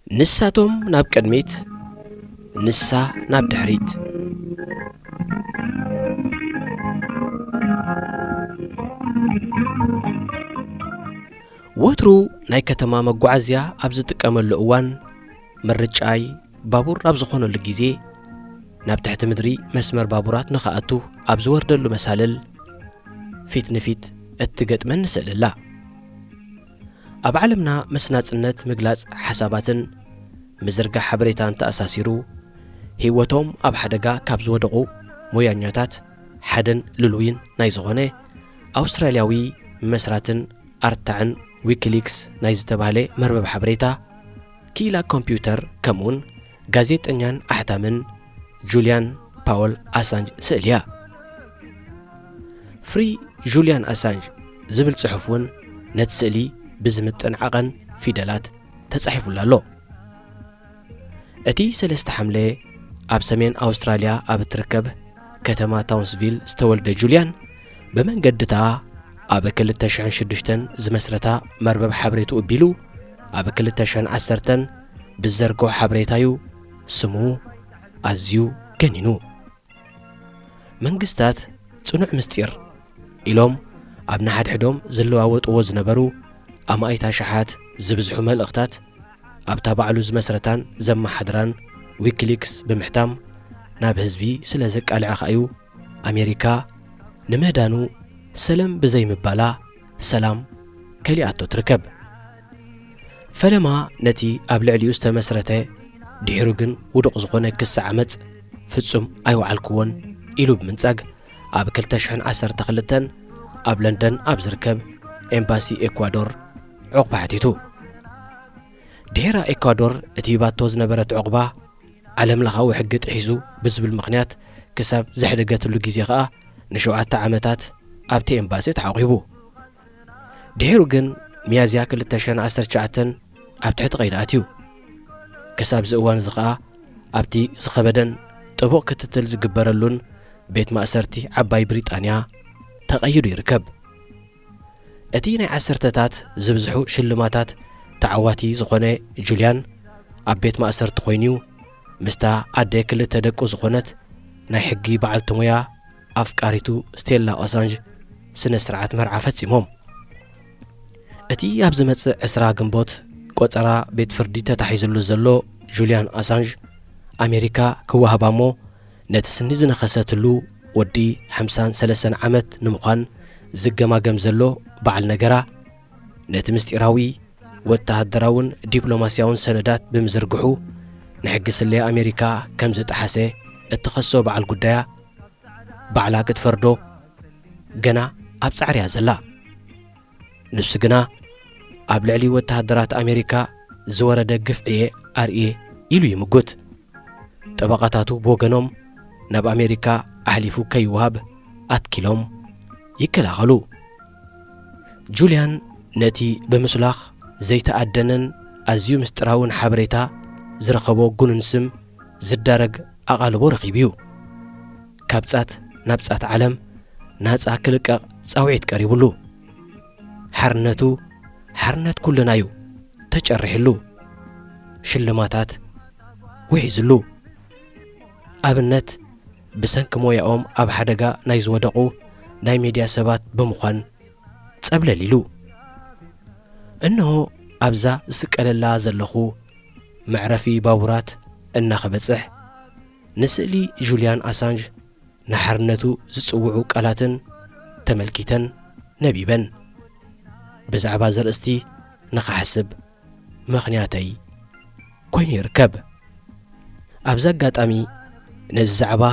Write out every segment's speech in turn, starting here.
ንሳቶም ናብ ቅድሚት፣ ንሳ ናብ ድሕሪት። ወትሩ ናይ ከተማ መጓዓዝያ ኣብ ዝጥቀመሉ እዋን፣ ምርጫይ ባቡር ኣብ ዝኾነሉ ግዜ፣ ናብ ትሕቲ ምድሪ መስመር ባቡራት ንኽኣቱ ኣብ ዝወርደሉ መሳልል፣ ፊት ንፊት እትገጥመኒ ስእሊ ኣላ። ኣብ ዓለምና ምስ ናጽነት ምግላጽ ሓሳባትን ምዝርጋሕ ሓበሬታን ተኣሳሲሩ፣ ህይወቶም ኣብ ሓደጋ ካብ ዝወደቑ ሞያኛታት ሓደን ልሉይን ናይ ዝኾነ ኣውስትራልያዊ መስራትን ኣርታዕን ዊኪሊክስ ናይ ዝተባህለ መርበብ ሓበሬታ፣ ክኢላ ኮምፒውተር፣ ከምኡውን ጋዜጠኛን ኣሕታምን ጁልያን ፓወል ኣሳንጅ ስእሊ እያ። ፍሪ ጁልያን ኣሳንጅ ዝብል ጽሑፍ እውን ነቲ ስእሊ ብዝምጥን ዓቐን ፊደላት ተጻሒፉሉ ኣሎ። እቲ ሰለስተ ሓምለ ኣብ ሰሜን ኣውስትራልያ ኣብ እትርከብ ከተማ ታውንስቪል ዝተወልደ ጁልያን፣ ብመንገድታ ኣብ ክልተ ሽሕን ሽዱሽተን ዝመስረታ መርበብ ሓበሬትኡ ኣቢሉ፣ ኣብ ክልተ ሽሕን ዓሰርተን ብዘርግሖ ሓበሬታ'ዩ ስሙ ኣዝዩ ገኒኑ። መንግስታት ጽኑዕ ምስጢር ኢሎም ኣብ ንሓድሕዶም ዝለዋወጥዎ ዝነበሩ ኣማኢት ኣሽሓት ዝብዝሑ መልእኽታት፣ ኣብታ ባዕሉ ዝመስረታን ዘመሓድራን ዊኪሊክስ ብምሕታም ናብ ህዝቢ ስለ ዘቃልዐ ከኣ'ዩ፣ ኣሜሪካ ንምህዳኑ ሰለም ብዘይምባላ ሰላም ከሊኣቶ ትርከብ። ፈለማ ነቲ ኣብ ልዕሊኡ ዝተመስረተ፣ ድሒሩ ግን ውዱቕ ዝኾነ ክሲ ዓመጽ ፍጹም ኣይወዓልክዎን ኢሉ ብምንጻግ፣ ኣብ ክልተ ሽሕን ዓሰርተ ክልተን ኣብ ለንደን ኣብ ዝርከብ ኤምባሲ ኤኳዶር ዑቕባ ሓቲቱ። ድሒራ ኤኳዶር እቲ ሂባቶ ዝነበረት ዑቕባ ዓለም ለኻዊ ሕጊ ጥሒሱ ብዝብል ምኽንያት ክሳብ ዘሕደገትሉ ግዜ ኸኣ ንሸውዓተ ዓመታት ኣብቲ ኤምባሲ ተዓቒቡ። ድሒሩ ግን ሚያዝያ ክልተ ሽሕን ዓሰርተ ትሽዓተን ኣብ ትሕቲ ቀይዲ ኣትዩ። ክሳብ እዚ እዋን እዚ ኸኣ ኣብቲ ዝኸበደን ጥቡቕ ክትትል ዝግበረሉን ቤት ማእሰርቲ ዓባይ ብሪጣንያ ተቐይዱ ይርከብ። እቲ ናይ ዓሰርተታት ዝብዝሑ ሽልማታት ተዓዋቲ ዝኾነ ጁልያን ኣብ ቤት ማእሰርቲ ኮይኑ'ዩ ምስታ ኣደ ክልተ ደቁ ዝኾነት ናይ ሕጊ በዓልቲ ሞያ ኣፍቃሪቱ ስቴላ ኦሳንጅ ስነ ስርዓት መርዓ ፈጺሞም። እቲ ኣብ ዝመጽእ ዕስራ ግንቦት ቆጸራ ቤት ፍርዲ ተታሒዝሉ ዘሎ ጁልያን ኣሳንጅ ኣሜሪካ ክወሃባ እሞ ነቲ ስኒ ዝነኸሰትሉ ወዲ ሓምሳን ሰለስተን ዓመት ንምዃን ዝገማገም ዘሎ በዓል ነገራ፣ ነቲ ምስጢራዊ ወተሃደራውን ዲፕሎማስያውን ሰነዳት ብምዝርግሑ፣ ንሕጊ ስለያ ኣሜሪካ ከም ዝጠሓሰ እትኸሶ በዓል ጉዳያ፣ ባዕላ ክትፈርዶ ገና ኣብ ጻዕሪ እያ ዘላ። ንሱ ግና፣ ኣብ ልዕሊ ወተሃደራት ኣሜሪካ ዝወረደ ግፍዒ'የ ኣርእየ ኢሉ ይምጉት። ጠበቓታቱ ብወገኖም፣ ናብ ኣሜሪካ ኣሕሊፉ ከይወሃብ ኣትኪሎም ይከላኸሉ። ጁልያን ነቲ ብምስላኽ ዘይተኣደነን ኣዝዩ ምስጢራውን ሓበሬታ ዝረኸቦ ጉኑን ስም ዝዳረግ ኣቓልቦ ረኺቡ'ዩ። ካብ ጻት ናብ ጻት ዓለም ናጻ ክልቀቕ ጻውዒት ቀሪቡሉ። ሓርነቱ ሓርነት ኩልና'ዩ ተጨሪሕሉ። ሽልማታት ውሒዝሉ። ኣብነት ብሰንኪ ሞያኦም ኣብ ሓደጋ ናይ ዝወደቑ ናይ ሜድያ ሰባት ብምዃን ጸብለል ኢሉ። እንሆ ኣብዛ ዝስቀለላ ዘለኹ መዕረፊ ባቡራት እናኽበጽሕ፣ ንስእሊ ጁልያን ኣሳንጅ ንሓርነቱ ዝጽውዑ ቃላትን ተመልኪተን ነቢበን። ብዛዕባ እዚ ኣርእስቲ ንኽሓስብ ምኽንያተይ ኮይኑ ይርከብ። ኣብዚ ኣጋጣሚ ነዚ ዛዕባ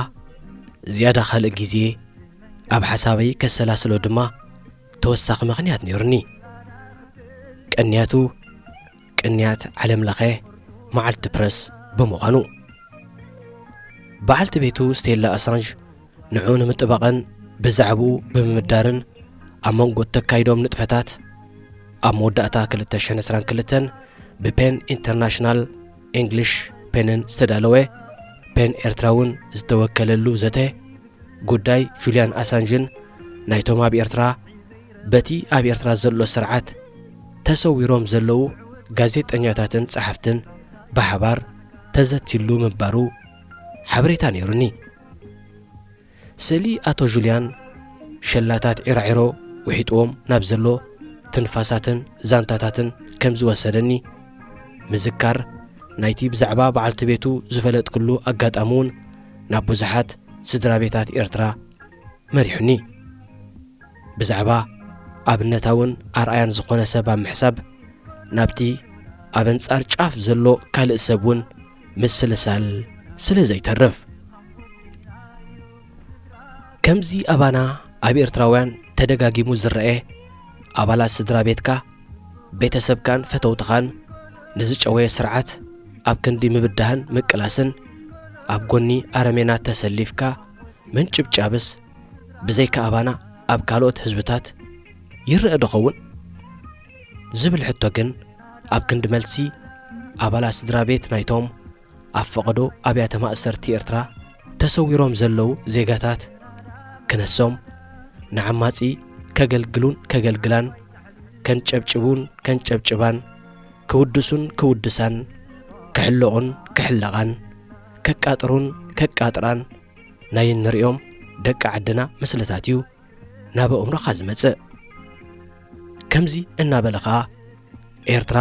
ዝያዳ ካልእ ግዜ ኣብ ሓሳበይ ከሰላስሎ ድማ ተወሳኺ ምኽንያት ነይሩኒ። ቅንያቱ ቅንያት ዓለምለኸ መዓልቲ ፕረስ ብምዃኑ፣ በዓልቲ ቤቱ ስቴላ ኣሳንጅ ንዕኡ ንምጥባቕን ብዛዕባኡ ብምምዳርን ኣብ መንጎ እተካይዶም ንጥፈታት፣ ኣብ መወዳእታ ክልተ ሽሕን ዕስራን ክልተን ብፔን ኢንተርናሽናል ኢንግሊሽ ፔንን ዝተዳለወ፣ ፔን ኤርትራ እውን ዝተወከለሉ ዘተ፣ ጉዳይ ጁልያን ኣሳንጅን ናይቶም ኣብ ኤርትራ በቲ ኣብ ኤርትራ ዘሎ ስርዓት ተሰዊሮም ዘለዉ ጋዜጠኛታትን ጸሓፍትን ብሓባር ተዘቲሉ ምንባሩ ሓበሬታ ነይሩኒ። ስእሊ ኣቶ ጁልያን ሸላታት ዒራዒሮ ውሒጥዎም ናብ ዘሎ ትንፋሳትን ዛንታታትን ከም ዝወሰደኒ ምዝካር ናይቲ ብዛዕባ በዓልቲ ቤቱ ዝፈለጥኩሉ ኣጋጣሚ እውን ናብ ብዙሓት ስድራ ቤታት ኤርትራ መሪሑኒ። ብዛዕባ ኣብነታውን ኣርኣያን ዝኾነ ሰብ ኣብ ምሕሳብ ናብቲ ኣብ ኣንጻር ጫፍ ዘሎ ካልእ ሰብ እውን ምስልሳል ስለ ዘይተርፍ። ከምዚ ኣባና ኣብ ኤርትራውያን ተደጋጊሙ ዝረኤ ኣባላት ስድራ ቤትካ፣ ቤተሰብካን ፈተውትኻን ንዝጨወየ ስርዓት ኣብ ክንዲ ምብዳህን ምቅላስን ኣብ ጎኒ ኣረሜናት ተሰሊፍካ ምንጭብጫብስ ብዘይካ ኣባና ኣብ ካልኦት ህዝብታት ይረአ ዶ ኸውን? ዝብል ሕቶ ግን ኣብ ክንዲ መልሲ ኣባላት ስድራ ቤት ናይቶም ኣብ ፈቐዶ ኣብያተ ማእሰርቲ ኤርትራ ተሰዊሮም ዘለዉ ዜጋታት ክነሶም ንዓማጺ ከገልግሉን ከገልግላን ከንጨብጭቡን ከንጨብጭባን ክውድሱን ክውድሳን ክሕለቑን ክሕለቓን ከቃጥሩን ከቃጥራን ናይ እንሪኦም ደቂ ዓድና ምስልታት እዩ ናብ ኣእምሮኻ ዝመጽእ። ከምዚ እናበለ ኸኣ ኤርትራ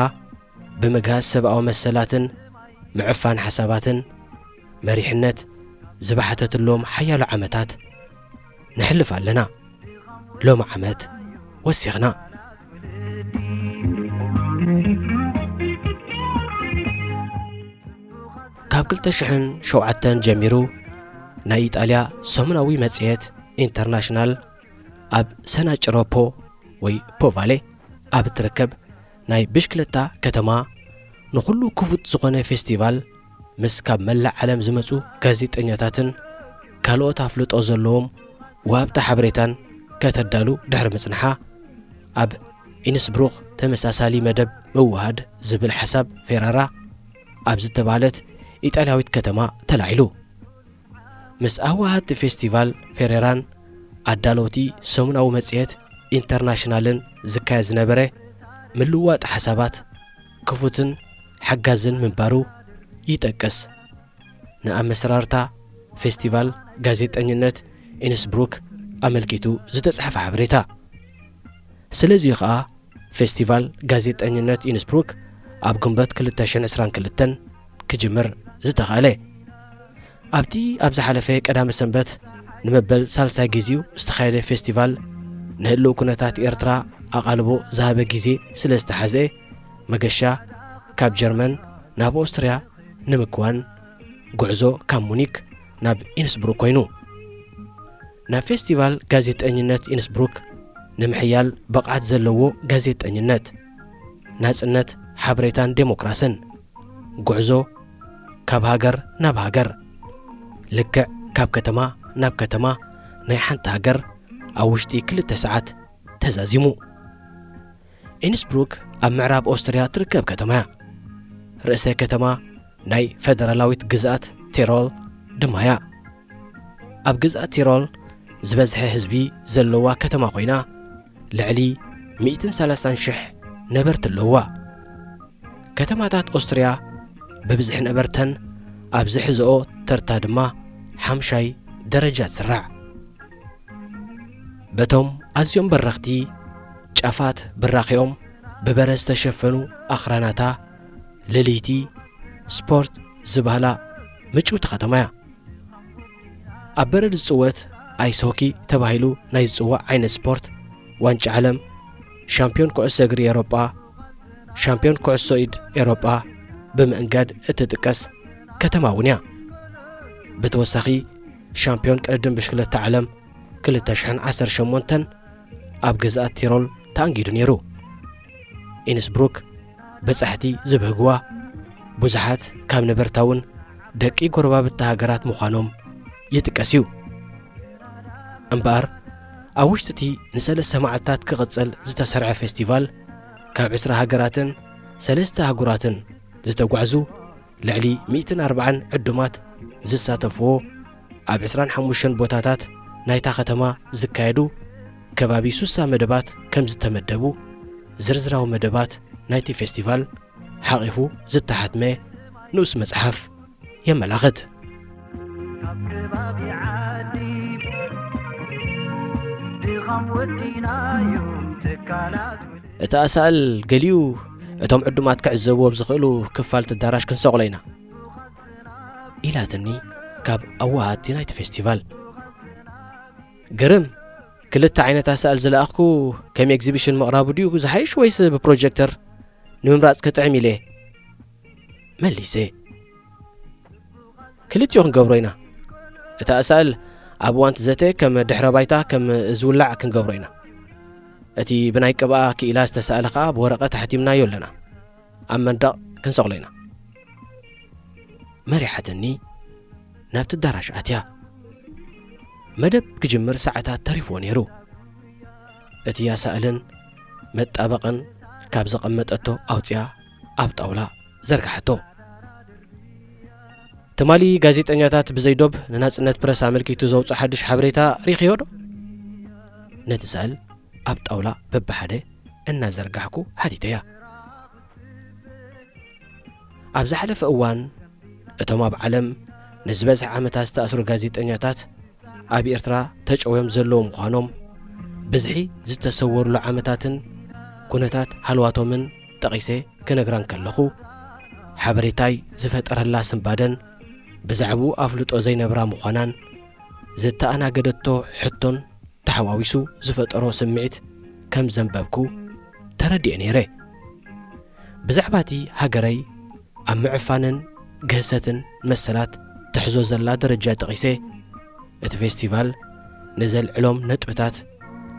ብምግሃስ ሰብኣዊ መሰላትን ምዕፋን ሓሳባትን መሪሕነት ዝበሓተትሎም ሓያሎ ዓመታት ነሕልፍ ኣለና። ሎሚ ዓመት ወሲኽና። ካብ ክልተ ሽሕን ሸውዓተን ጀሚሩ ናይ ኢጣልያ ሰሙናዊ መጽሔት ኢንተርናሽናል ኣብ ሰናጭሮፖ ወይ ፖቫሌ ኣብ እትርከብ ናይ ብሽክለታ ከተማ ንኹሉ ክፉት ዝኾነ ፌስቲቫል ምስ ካብ መላእ ዓለም ዝመጹ ጋዜጠኛታትን ካልኦት ኣፍልጦ ዘለዎም ወሃብቲ ሓበሬታን ከተዳሉ ድሕሪ ምጽንሓ፣ ኣብ ኢንስብሩክ ተመሳሳሊ መደብ ምውሃድ ዝብል ሓሳብ ፌራራ ኣብ ዝተባህለት ኢጣልያዊት ከተማ ተላዒሉ። ምስ ኣወሃድቲ ፌስቲቫል ፌሬራን ኣዳለውቲ ሰሙናዊ መጽሔት ኢንተርናሽናልን ዝካየድ ዝነበረ ምልውዋጥ ሓሳባት ክፉትን ሓጋዝን ምንባሩ ይጠቅስ። ንኣመሰራርታ ፌስቲቫል ጋዜጠኝነት ኢንስብሩክ ኣመልኪቱ ዝተጻሕፈ ሓበሬታ። ስለዚ'ዩ ኸኣ ፌስቲቫል ጋዜጠኝነት ኢንስብሩክ ኣብ ግንቦት ክልተ ሽሕን ዕስራን ክልተን ክጅምር ዝተኻእለ። ኣብቲ ኣብ ዝሓለፈ ቀዳመ ሰንበት ንመበል ሳልሳይ ግዜኡ ዝተኻየደ ፌስቲቫል፣ ንህልው ኩነታት ኤርትራ ኣቓልቦ ዝሃበ ግዜ ስለ ዝተሓዝአ፣ መገሻ ካብ ጀርመን ናብ ኦስትርያ ንምክዋን ጉዕዞ ካብ ሙኒክ ናብ ኢንስብሩክ ኮይኑ። ናብ ፌስቲቫል ጋዜጠኝነት ኢንስብሩክ ንምሕያል ብቕዓት ዘለዎ ጋዜጠኝነት፣ ናጽነት ሓበሬታን ዴሞክራስን፣ ጉዕዞ ካብ ሃገር ናብ ሃገር፣ ልክዕ ካብ ከተማ ናብ ከተማ ናይ ሓንቲ ሃገር ኣብ ውሽጢ ክልተ ሰዓት ተዛዚሙ። ኢንስብሩክ ኣብ ምዕራብ ኦስትርያ ትርከብ ከተማ እያ። ርእሰ ከተማ ናይ ፈደራላዊት ግዝኣት ቲሮል ድማ እያ። ኣብ ግዝኣት ቲሮል ዝበዝሐ ህዝቢ ዘለዋ ከተማ ኮይና፣ ልዕሊ ሚእትን ሰላሳን ሽሕ ነበርቲ ኣለውዋ። ከተማታት ኦስትርያ ብብዝሒ ነበርተን ኣብ ዝሕዝኦ ተርታ ድማ ሓምሻይ ደረጃ ትስራዕ። በቶም ኣዝዮም በረኽቲ ጫፋት ብራኺኦም ብበረድ ዝተሸፈኑ ኣኽራናታ፣ ለለይቲ ስፖርት ዝበሃላ ምጭውቲ ከተማ እያ። ኣብ በረድ ዝጽወት ኣይስ ሆኪ ተባሂሉ ናይ ዝጽዋዕ ዓይነት ስፖርት፣ ዋንጫ ዓለም፣ ሻምፒዮን ኩዕሶ እግሪ ኤሮጳ፣ ሻምፒዮን ኩዕሶ ኢድ ኤሮጳ ብምእንጋድ እትጥቀስ ከተማ እውን እያ። ብተወሳኺ፣ ሻምፒዮን ቅድድም ብሽክለታ ዓለም ክልተ ሽሕን ዓሰርተ ሸሞንተን ኣብ ግዝኣት ቲሮል ተኣንጊዱ ነይሩ። ኢንስብሩክ በጻሕቲ ዝበህግዋ፣ ብዙሓት ካብ ነበርታ እውን ደቂ ጎረባብቲ ሃገራት ምዃኖም ይጥቀስ እዩ። እምበኣር፣ ኣብ ውሽጢ እቲ ንሰለስተ መዓልታት ክቕጽል ዝተሰርዐ ፌስቲቫል፣ ካብ ዕስራ ሃገራትን ሰለስተ ኣህጉራትን ዝተጓዕዙ ልዕሊ ሚእትን ኣርባዓን ዕዱማት ዝሳተፍዎ፣ ኣብ ዕስራን ሓሙሽተን ቦታታት ናይታ ከተማ ዝካየዱ ከባቢ ሱሳ መደባት ከም ዝተመደቡ፣ ዝርዝራዊ መደባት ናይቲ ፌስቲቫል ሓቒፉ ዝተሓትመ ንኡስ መጽሓፍ የመላኽት። ካብ ከባቢ ዓዲ ድኻም ወዲናዮም ትካላት እቲ ኣሳእል ገሊኡ እቶም ዕዱማት ክዕዘብዎ ብዝኽእሉ ክፋል ኣዳራሽ ክንሰቕሎ ኢና ኢላትኒ ካብ ኣዋሃድቲ ናይቲ ፌስቲቫል። ግርም፣ ክልተ ዓይነት ኣሳእል ዝለኣኽኩ ከም ኤግዚቢሽን ምቕራቡ ድዩ ዝሓይሽ ወይስ ብፕሮጀክተር ንምምራጽ ክጥዕም ኢለ መሊሰ። ክልቲኡ ክንገብሮ ኢና። እቲ ኣሳእል ኣብ እዋን እቲ ዘተ ከም ድሕረ ባይታ ከም ዝውላዕ ክንገብሮ ኢና። እቲ ብናይ ቅብኣ ክኢላ ዝተሳእለ ከኣ ብወረቐት ኣሕቲምናዮ ኣለና። ኣብ መንደቕ ክንሰቕሎ ኢና። መሪሓትኒ ናብቲ ኣዳራሽ ኣትያ። መደብ ክጅምር ሰዓታት ተሪፍዎ ነይሩ። እቲ ኣሳእልን መጣበቕን ካብ ዘቐመጠቶ ኣውጽኣ ኣብ ጣውላ ዘርግሓቶ። ትማሊ ጋዜጠኛታት ብዘይ ዶብ ንናጽነት ፕረስ ኣመልኪቱ ዘውጽኦ ሓድሽ ሓበሬታ ሪኽዮ ዶ? ነቲ ሳእል ኣብ ጣውላ በብሓደ እናዘርጋሕኩ ሓቲተያ። ኣብ ዝሓለፈ እዋን እቶም ኣብ ዓለም ንዝበዝሐ ዓመታት ዝተኣስሩ ጋዜጠኛታት ኣብ ኤርትራ ተጨውዮም ዘለዉ ምዃኖም፣ ብዝሒ ዝተሰወሩሉ ዓመታትን ኩነታት ሃልዋቶምን ጠቒሰ ክነግራ እንከለኹ፣ ሓበሬታይ ዝፈጠረላ ስንባደን ብዛዕባኡ ኣፍልጦ ዘይነብራ ምዃናን ዘተኣናገደቶ ሕቶን ተሓዋዊሱ ዝፈጠሮ ስምዒት ከም ዘንበብኩ ተረዲኤ ነይረ። ብዛዕባ እቲ ሃገረይ ኣብ ምዕፋንን ግህሰትን መሰላት ትሕዞ ዘላ ደረጃ ጠቒሰ፣ እቲ ፌስቲቫል ንዘልዕሎም ነጥብታት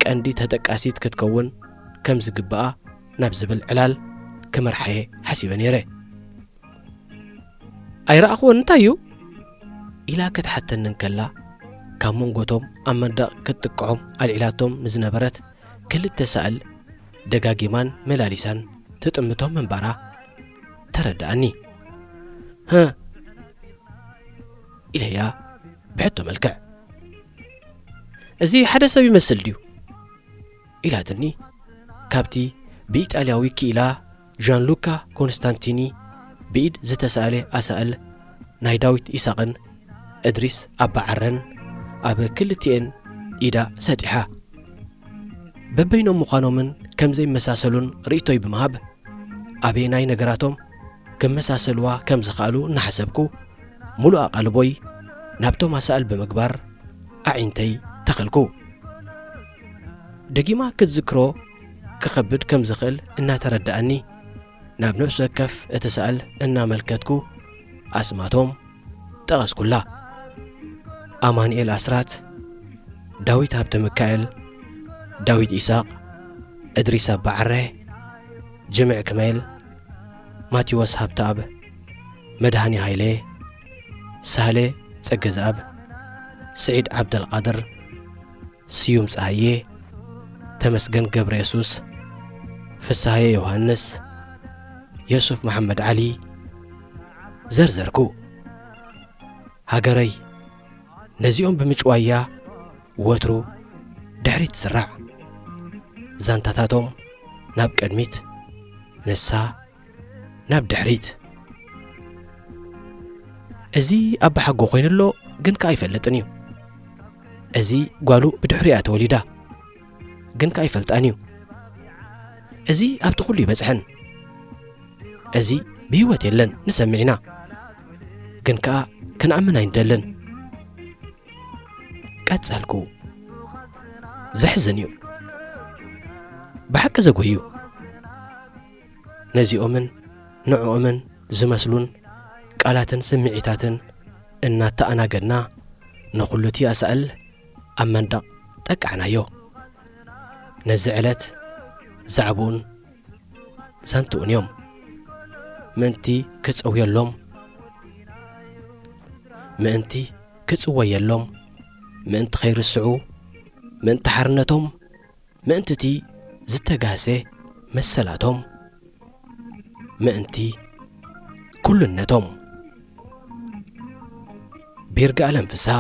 ቀንዲ ተጠቃሲት ክትከውን ከም ዝግብኣ ናብ ዝብል ዕላል ክመርሓየ ሓሲበ ነይረ። ኣይረኣኽዎን፣ እንታይ እዩ? ኢላ ክትሓተኒ እንከላ፣ ካብ መንጎቶም ኣብ መንደቕ ክትጥቅዖም ኣልዒላቶም ንዝነበረት ክልተ ሳእል ደጋጊማን መላሊሳን ትጥምቶም ምንባራ ተረድኣኒ። "ህ?" ኢለያ ብሕቶ መልክዕ። "እዚ ሓደ ሰብ ይመስል ድዩ?" ኢላትኒ። ካብቲ ብኢጣልያዊ ክኢላ ጃንሉካ ኮንስታንቲኒ ብኢድ ዝተሳእለ ኣሳእል ናይ ዳዊት ኢሳቕን እድሪስ ኣባዓረን ኣብ ክልቲኤን ኢዳ ሰጢሓ። በበይኖም ምዃኖምን ከም ዘይመሳሰሉን ርእይቶይ ብምሃብ፣ ኣበየናይ ነገራቶም ክመሳሰልዋ ከም ዝኸኣሉ እናሓሰብኩ፣ ሙሉእ ኣቓልቦይ ናብቶም ኣሳእል ብምግባር ኣዒንተይ ተኸልኩ። ደጊማ ክትዝክሮ ክኸብድ ከም ዝኽእል እናተረድኣኒ፣ ናብ ነፍሲ ወከፍ እቲ ሳእል እናመልከትኩ ኣስማቶም ጠቐስኩላ። ኣማኑኤል ኣስራት፣ ዳዊት ሃብተሚካኤል፣ ዳዊት ኢሳቕ፣ እድሪስ ኣባዓረ፣ ጅምዕ ክመይል፣ ማቴዎስ ሃብተኣብ፣ መድሃኔ ሃይለ፣ ሳህለ ጸገዝኣብ፣ ስዒድ ዓብደልቃድር፣ ስዩም ጸሃየ፣ ተመስገን ገብረየሱስ፣ ፍስሃየ ዮሃንስ፣ የሱፍ መሓመድ ዓሊ፣ ዘርዘርኩ። ሃገረይ ነዚኦም ብምጭዋያ ወትሩ ድሕሪት ትስራዕ። ዛንታታቶም ናብ ቅድሚት፣ ንሳ ናብ ድሕሪት። እዚ ኣባሓጎ ኮይኑ ኣሎ፣ ግን ከኣ ኣይፈልጥን እዩ። እዚ ጓሉ ብድሕሪኣ ተወሊዳ፣ ግን ከኣ ኣይፈልጣን እዩ። እዚ ኣብቲ ኩሉ ይበጽሐን። እዚ ብህይወት የለን፣ ንሰምዕ ኢና፣ ግን ከኣ ክንኣምን ኣይንደልን። ቀጸልኩ። ዘሕዝን እዩ። ብሓቂ ዘጉህዩ። ነዚኦምን ንዕኦምን ዝመስሉን ቃላትን ስምዒታትን እናተኣናገድና፣ ንኹሉ እቲ ኣሳእል ኣብ መንደቕ ጠቃዕናዮ። ነዚ ዕለት ዛዕብኡን ዛንትኡን እዮም። ምእንቲ ክጸውየሎም፣ ምእንቲ ክጽወየሎም፣ ምእንቲ ከይርስዑ፣ ምእንቲ ሓርነቶም፣ ምእንቲ እቲ ዝተጋህሰ መሰላቶም፣ ምእንቲ ኩልነቶም። ቢርጋኣለም ፍስሃ።